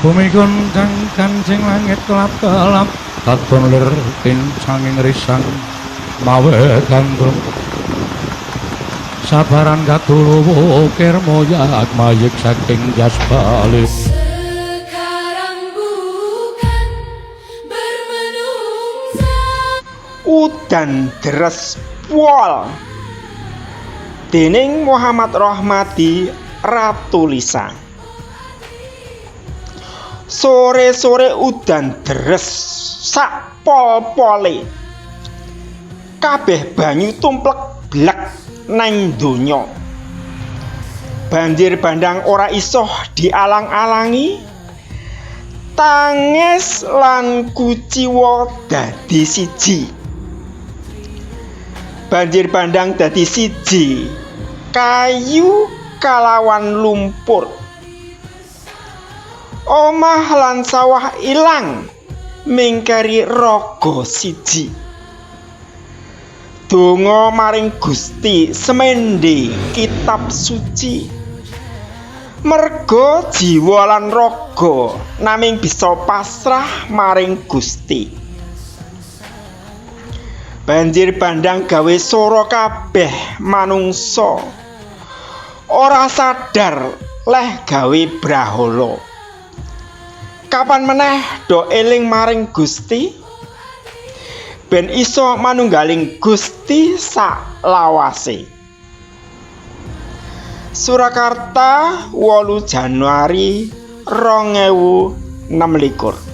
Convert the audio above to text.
Bumi goncang kancing, langit kelap-kelap, katon lir pincanging risang mawe gandrung. Sabaran katulu wukir moyak mayik saking jasbali. Sekarang bukan bermenungsa. Udan deres pol dening Muhammad Rohmadi Ratulisa. Sore-sore udan deres sak pol-pole. Kabeh banyu tumplek blek nang donya. Banjir bandang ora iso dialang-alangi. Tangis lan kuciwa dadi siji. Banjir bandang dadi siji. Kayu kalawan lumpur. Omah lan sawah ilang mingkeri raga siji. Donga maring Gusti semende kitab suci. Merga jiwa lan raga naming bisa pasrah maring Gusti. Banjir bandang gawe sora kabeh manungsa. Ora sadar leh gawe brahala. Kapan meneh do eling maring Gusti? Ben iso manunggaling Gusti sak lawase. Surakarta, 8 Januari 2026.